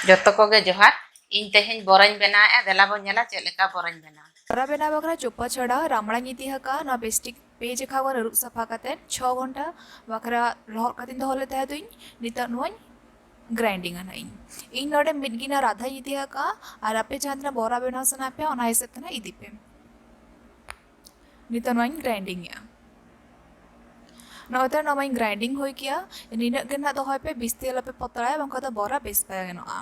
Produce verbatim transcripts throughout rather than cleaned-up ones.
ᱡᱚᱛᱚ ᱠᱚᱜᱮ ᱡᱚᱦᱟᱨ᱾ ᱤᱧ ᱛᱮᱦᱮᱧ ᱵᱚᱨᱟᱧ ᱵᱮᱱᱟᱣᱮᱫᱼᱟ᱾ ᱫᱮᱞᱟ ᱵᱚᱱ ᱧᱮᱞᱟ ᱪᱮᱫ ᱞᱮᱠᱟ ᱵᱚᱨᱟᱧ ᱵᱮᱱᱟᱣᱟ᱾ ᱵᱚᱨᱟ ᱵᱮᱱᱟᱣ ᱵᱟᱠᱷᱨᱟ ᱪᱚᱯᱟ ᱪᱷᱟᱲᱟ ᱨᱟᱢᱲᱟᱧ ᱤᱫᱤ ᱟᱠᱟᱫᱼᱟ᱾ ᱱᱚᱣᱟ ᱵᱮᱥᱴᱷᱤᱠ ᱯᱮ ᱡᱮᱠᱷᱟ ᱵᱚᱱ ᱟᱹᱨᱩᱵ ᱥᱟᱯᱷᱟ ᱠᱟᱛᱮᱫ ᱪᱷᱚ ᱜᱷᱚᱱᱴᱟ ᱵᱟᱠᱷᱨᱟ ᱞᱚᱦᱚᱫ ᱠᱟᱛᱮᱧ ᱫᱚᱦᱚ ᱞᱮᱫ ᱛᱟᱦᱮᱸ ᱫᱚᱧ᱾ ᱱᱤᱛᱚᱜ ᱱᱚᱣᱟᱧ ᱜᱨᱟᱭᱤᱱᱰᱤᱝ ᱟᱱᱟ ᱤᱧ᱾ ᱤᱧ ᱱᱚᱰᱮ ᱢᱤᱫ ᱜᱤᱱᱟ ᱨᱟᱫᱷᱟᱧ ᱤᱫᱤ ᱟᱠᱟᱫᱼᱟ, ᱟᱨ ᱟᱯᱮ ᱡᱟᱦᱟᱸ ᱛᱤᱱᱟᱹᱜ ᱵᱚᱨᱟ ᱵᱮᱱᱟᱣ ᱥᱟᱱᱟ ᱯᱮᱭᱟ, ᱚᱱᱟ ᱦᱤᱥᱟᱹᱵ ᱛᱮ ᱱᱟᱜ ᱤᱫᱤ ᱯᱮ᱾ ᱱᱤᱛᱚᱜ ᱱᱚᱣᱟᱧ ᱜᱨᱟᱭᱤᱱᱰᱤᱝ ᱮᱜᱼᱟ᱾ ᱱᱚᱜᱼᱚᱭ ᱛᱚ ᱱᱚᱣᱟᱧ ᱜᱨᱟᱭᱤᱱᱰᱤᱝ ᱦᱩᱭ ᱠᱮᱜᱼᱟ᱾ ᱱᱤᱱᱟᱹᱜ ᱜᱮ ᱱᱟᱜ ᱫᱚᱦᱚᱭ ᱯᱮ, ᱵᱤᱥᱛᱤ ᱟᱞᱚᱯᱮ ᱯᱚᱛᱲᱟᱭᱟ, ᱵᱟᱝᱠᱷᱟᱱ ᱫᱚ ᱵᱚᱨᱟ ᱵᱮᱥ ᱵᱟᱭ ᱜᱟᱱᱚᱜᱼᱟ᱾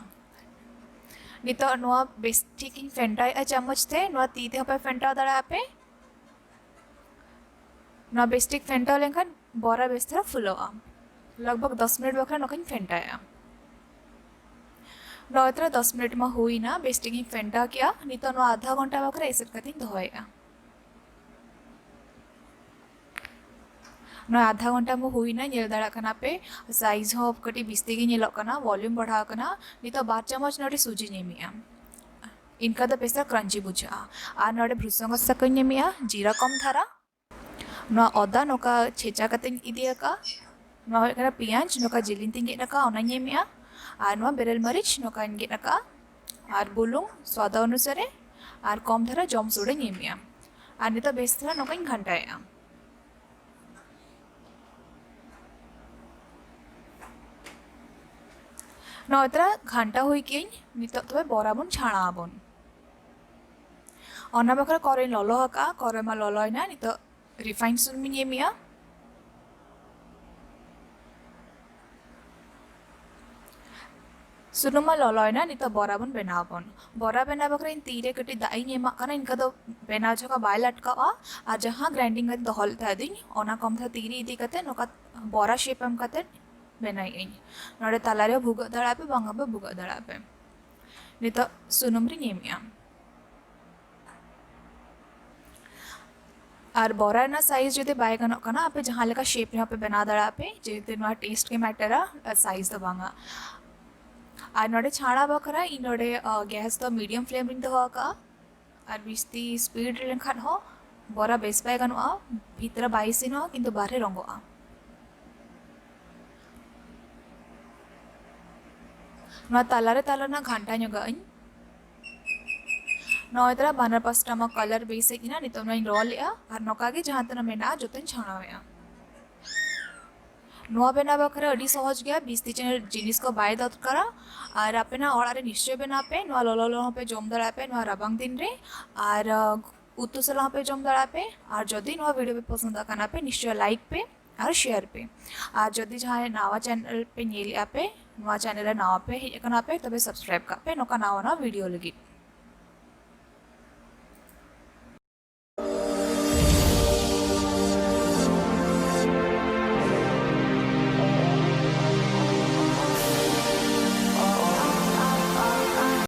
ᱱᱤᱛᱚᱜ ᱱᱚᱣᱟ ᱵᱮᱥ ᱴᱷᱤᱠ ᱤᱧ ᱯᱷᱮᱱᱴᱟᱭᱮᱜᱼᱟ ᱪᱟᱢᱚᱪ ᱛᱮ᱾ ᱱᱚᱣᱟ ᱛᱤ ᱛᱮᱦᱚᱸ ᱯᱮ ᱯᱷᱮᱱᱴᱟᱣ ᱫᱟᱲᱮᱭᱟᱜᱼᱟ ᱯᱮ᱾ ᱱᱚᱣᱟ ᱵᱮᱥ ᱴᱷᱤᱠ ᱯᱷᱮᱱᱴᱟᱣ ᱞᱮᱱᱠᱷᱟᱱ ᱵᱚᱨᱟ ᱵᱮᱥ ᱫᱷᱟᱨᱟ ᱯᱷᱩᱞᱟᱹᱜᱼᱟ᱾ ᱞᱟᱜᱽ ᱵᱷᱟᱜᱽ ᱫᱚᱥ ᱢᱤᱱᱤᱴ ᱵᱟᱠᱷᱨᱟ ᱱᱚᱝᱠᱟᱧ ᱯᱷᱮᱱᱴᱟᱭᱟ᱾ ᱱᱚᱜᱼᱚᱭ ᱛᱚᱨᱟ ᱫᱚᱥ ᱢᱤᱱᱤᱴ ᱢᱟ ᱦᱩᱭᱱᱟ, ᱵᱮᱥ ᱴᱷᱤᱠ ᱤᱧ ᱯᱷᱮᱱᱴᱟᱣ ᱠᱮᱜᱼᱟ᱾ ᱱᱤᱛᱚᱜ ᱱᱚᱣᱟ ᱟᱫᱷᱟ ᱜᱷᱚᱱᱴᱟ ᱵᱟᱠᱷᱨᱟ ᱮᱥᱮᱫ ᱠᱟᱛᱮᱧ ᱫᱚᱦᱚᱭᱮᱜᱼᱟ᱾ ᱱᱚᱣᱟ ᱟᱫᱷᱟ ᱜᱷᱚᱱᱴᱟ ᱢᱟ ᱦᱩᱭᱱᱟ, ᱧᱮᱞ ᱫᱟᱲᱮᱭᱟᱜ ᱠᱟᱱᱟ ᱯᱮ, ᱥᱟᱭᱤᱡᱽ ᱦᱚᱸ ᱠᱟᱹᱴᱤᱡ ᱵᱤᱥᱛᱤ ᱜᱮ ᱧᱮᱞᱚᱜ ᱠᱟᱱᱟ, ᱵᱷᱚᱞᱤᱭᱩᱢ ᱵᱟᱲᱦᱟᱣ ᱠᱟᱱᱟ᱾ ᱱᱤᱛᱚᱜ ᱵᱟᱨ ᱪᱟᱢᱚᱪ ᱱᱚᱰᱮ ᱥᱩᱡᱤᱧ ᱮᱢᱮᱜᱼᱟ᱾ ᱤᱱᱠᱟ ᱫᱚ ᱯᱮᱥᱟ ᱠᱨᱟᱱᱪᱤ ᱵᱩᱡᱷᱟᱹᱜᱼᱟ᱾ ᱟᱨ ᱱᱚᱰᱮ ᱵᱷᱨᱩᱥᱚᱝᱜᱚ ᱥᱟᱠᱟᱧ ᱮᱢᱮᱜᱼᱟ, ᱡᱤᱨᱟ ᱠᱚᱢ ᱫᱷᱟᱨᱟ᱾ ᱱᱚᱣᱟ ᱟᱫᱟ ᱱᱚᱝᱠᱟ ᱪᱷᱮᱪᱟ ᱠᱟᱛᱮᱧ ᱤᱫᱤ ᱟᱠᱟᱫᱼᱟ᱾ ᱱᱚᱣᱟ ᱦᱩᱭᱩᱜ ᱠᱟᱱᱟ ᱯᱮᱸᱭᱟᱡᱽ, ᱱᱚᱝᱠᱟ ᱡᱤᱞᱤᱧ ᱛᱤᱧ ᱜᱮᱫ ᱟᱠᱟᱫᱼᱟ, ᱚᱱᱟᱧ ᱮᱢᱮᱜᱼᱟ᱾ ᱟᱨ ᱱᱚᱣᱟ ᱵᱮᱨᱮᱞ ᱢᱟᱹᱨᱤᱪ ᱱᱚᱝᱠᱟᱧ ᱜᱮᱫ ᱟᱠᱟᱫᱼᱟ᱾ ᱟᱨ ᱵᱩᱞᱩᱝ ᱥᱣᱟᱫ ᱚᱱᱩᱥᱟᱨᱮ, ᱟᱨ ᱠᱚᱢ ᱫᱷᱟᱨᱟ ᱡᱚᱢ ᱥᱳᱰᱟᱧ ᱮᱢᱮᱜᱼᱟ᱾ ᱟᱨ ᱱᱤᱛᱚᱜ ᱵᱮᱥ ᱫᱷᱟᱨᱟ ᱱᱚᱝᱠᱟᱧ ᱜᱷᱟᱱᱴᱟᱭᱮᱜᱼᱟ᱾ ᱱᱚᱜᱼᱚᱭ ᱛᱚᱨᱟ ᱜᱷᱟᱱᱴᱟ ᱦᱩᱭ ᱠᱮᱜᱼᱟᱹᱧ, ᱱᱤᱛᱚᱜ ᱛᱚᱵᱮ ᱵᱚᱨᱟ ᱵᱚᱱ ᱪᱷᱟᱬᱟ ᱟᱵᱚᱱ᱾ ᱚᱱᱟ ᱵᱟᱠᱷᱨᱟ ᱠᱚᱨᱮᱧ ᱞᱚᱞᱚ ᱟᱠᱟᱫᱼᱟ, ᱠᱚᱨᱮ ᱢᱟ ᱞᱚᱞᱚᱭᱮᱱᱟ᱾ ᱱᱤᱛᱚᱜ ᱨᱤᱯᱷᱟᱭᱤᱱᱰ ᱥᱩᱱᱩᱢᱤᱧ ᱮᱢᱮᱜᱼᱟ᱾ ᱥᱩᱱᱩᱢ ᱢᱟ ᱞᱚᱞᱚᱭᱮᱱᱟ, ᱱᱤᱛᱚᱜ ᱵᱚᱨᱟ ᱵᱚᱱ ᱵᱮᱱᱟᱣ ᱟᱵᱚᱱ᱾ ᱵᱚᱨᱟ ᱵᱮᱱᱟᱣ ᱵᱟᱠᱷᱨᱟ ᱤᱧ ᱛᱤᱨᱮ ᱠᱟᱹᱴᱤᱡ ᱫᱟᱜ ᱤᱧ ᱮᱢᱟᱜ ᱠᱟᱱᱟ, ᱤᱱᱠᱟᱹ ᱫᱚ ᱵᱮᱱᱟᱣ ᱡᱚᱠᱷᱚᱱ ᱵᱟᱭ ᱞᱟᱴᱠᱟᱜᱼᱟ᱾ ᱟᱨ ᱡᱟᱦᱟᱸ ᱜᱨᱟᱭᱤᱱᱰᱤᱝ ᱠᱟᱛᱮ ᱫᱚᱦᱚ ᱞᱮᱫ ᱛᱟᱦᱮᱸ ᱫᱚᱧ, ᱚᱱᱟ ᱠᱚᱢ ᱫᱷᱟᱨᱟ ᱛᱤᱨᱮ ᱤᱫᱤ ᱠᱟᱛᱮ ᱱᱚᱝᱠᱟ ᱵᱚᱨᱟ ᱥᱮᱯ ᱮᱢ ᱠᱟᱛᱮ ᱵᱮᱱᱟᱣᱮᱜ ᱟᱹᱧ᱾ ᱱᱚᱰᱮ ᱛᱟᱞᱟᱨᱮ ᱵᱷᱩᱜᱟᱹᱜ ᱫᱟᱲᱮᱭᱟᱜᱼᱟ ᱯᱮ, ᱵᱟᱝᱟ ᱯᱮ ᱵᱷᱩᱜᱟᱹᱜ ᱫᱟᱲᱮᱭᱟᱜᱼᱟ ᱯᱮ᱾ ᱱᱤᱛᱚᱜ ᱥᱩᱱᱩᱢ ᱨᱤᱧ ᱮᱢᱮᱜᱼᱟ᱾ ᱟᱨ ᱵᱚᱨᱟ ᱨᱮᱱᱟᱜ ᱥᱟᱭᱤᱡᱽ ᱡᱩᱫᱤ ᱵᱟᱭ ᱜᱟᱱᱚᱜ ᱠᱟᱱᱟ, ᱟᱯᱮ ᱡᱟᱦᱟᱸ ᱞᱮᱠᱟ ᱥᱮᱯ ᱨᱮᱦᱚᱸ ᱯᱮ ᱵᱮᱱᱟᱣ ᱫᱟᱲᱮᱭᱟᱜᱼᱟ ᱯᱮ, ᱡᱮᱦᱮᱛᱩ ᱱᱚᱣᱟ ᱴᱮᱥᱴ ᱜᱮ ᱢᱮᱴᱟᱨᱟ, ᱥᱟᱭᱤᱡᱽ ᱫᱚ ᱵᱟᱝᱟ᱾ ᱟᱨ ᱱᱚᱰᱮ ᱪᱷᱟᱲᱟ ᱵᱟᱠᱷᱨᱟ ᱤᱧ ᱱᱚᱰᱮ, ᱟ, ᱜᱮᱥ ᱫᱚ ᱢᱤᱰᱤᱭᱟᱢ ᱯᱷᱞᱮᱢ ᱨᱤᱧ ᱫᱚᱦᱚ ᱟᱠᱟᱫᱼᱟ᱾ ᱟᱨ ᱵᱤᱥᱛᱤ ᱥᱯᱤᱰ ᱞᱮᱱᱠᱷᱟᱱ ᱦᱚᱸ ᱵᱚᱨᱟ ᱵᱮᱥ ᱵᱟᱭ ᱜᱟᱱᱚᱜᱼᱟ, ᱵᱷᱤᱛᱨᱤ ᱵᱟᱭ ᱤᱥᱤᱱᱚᱜᱼᱟ, ᱠᱤᱱᱛᱩ ᱵᱟᱦᱨᱮ ᱨᱚᱸᱜᱚᱜᱼᱟ᱾ ᱱᱚᱣᱟ ᱛᱟᱞᱟᱨᱮ ᱛᱟᱞᱟ ᱨᱮᱱᱟᱜ ᱜᱷᱟᱱᱴᱟ ᱧᱚᱜᱟᱜ ᱟᱹᱧ᱾ ᱱᱚᱜᱼᱚᱭ ᱛᱟᱨᱟ ᱵᱟᱱᱟᱨ ᱯᱟᱥᱴᱟ ᱢᱟ ᱠᱟᱞᱟᱨ ᱵᱮᱥ ᱦᱮᱡ ᱮᱱᱟ᱾ ᱱᱤᱛᱚᱜ ᱱᱚᱣᱟᱧ ᱨᱚᱞ ᱮᱜᱼᱟ ᱟᱨ ᱱᱚᱝᱠᱟ ᱜᱮ ᱡᱟᱦᱟᱸ ᱛᱤᱱᱟᱹᱜ ᱢᱮᱱᱟᱜᱼᱟ ᱡᱚᱛᱚᱧ ᱪᱷᱟᱲᱟᱣ ᱮᱜᱼᱟ᱾ ᱱᱚᱣᱟ ᱵᱮᱱᱟᱣ ᱵᱟᱠᱷᱨᱟ ᱟᱹᱰᱤ ᱥᱚᱦᱚᱡᱽ ᱜᱮᱭᱟ, ᱵᱤᱥᱛᱤ ᱪᱮᱱ ᱡᱤᱱᱤᱥ ᱠᱚ ᱵᱟᱭ ᱫᱚᱨᱠᱟᱨᱟ᱾ ᱟᱨ ᱟᱯᱮ ᱱᱚᱣᱟ ᱚᱲᱟᱜ ᱨᱮ ᱱᱤᱥᱪᱚᱭ ᱵᱮᱱᱟᱣ ᱯᱮ᱾ ᱱᱚᱣᱟ ᱞᱚᱞᱚ ᱞᱚᱞᱚ ᱦᱚᱸᱯᱮ ᱡᱚᱢ ᱫᱟᱲᱮᱭᱟᱜᱼᱟ ᱯᱮ ᱱᱚᱣᱟ ᱨᱟᱵᱟᱝ ᱫᱤᱱ ᱨᱮ᱾ ᱟᱨ ᱩᱛᱩ ᱥᱟᱞᱟᱜ ᱦᱚᱸᱯᱮ ᱡᱚᱢ ᱫᱟᱲᱮᱭᱟᱜᱼᱟ ᱯᱮ᱾ ᱟᱨ ᱡᱩᱫᱤ ᱱᱚᱣᱟ ᱵᱷᱤᱰᱤᱭᱳ ᱯᱮ ᱯᱚᱥᱚᱸᱫ ᱟᱠᱟᱱᱟ ᱯᱮ, ᱱᱤᱥᱪᱚᱭ ᱞᱟᱭᱤᱠ ᱯᱮ ᱟᱨ ᱥᱮᱭᱟᱨ ᱯᱮ᱾ ᱟᱨ ᱡᱩᱫᱤ ᱡᱟᱦᱟᱸᱭ ᱱᱟᱣᱟ ᱪᱮᱱᱮᱞ ᱯᱮ ᱧᱮᱞᱮᱜᱼᱟ ᱯᱮ, ᱱᱚᱣᱟ ᱪᱮᱱᱮᱞ ᱨᱮ ᱱᱟᱣᱟ ᱯᱮ ᱦᱮᱡ ᱟᱠᱟᱱᱟ ᱯᱮ, ᱛᱚᱵᱮ ᱥᱟᱵᱥᱠᱨᱟᱭᱤᱵ ᱠᱟᱜ ᱯᱮ ᱱᱚᱝᱠᱟ ᱱᱟᱣᱟ ᱱᱟᱣᱟ ᱵᱷᱤᱰᱤᱭᱳ ᱞᱟᱹᱜᱤᱫ᱾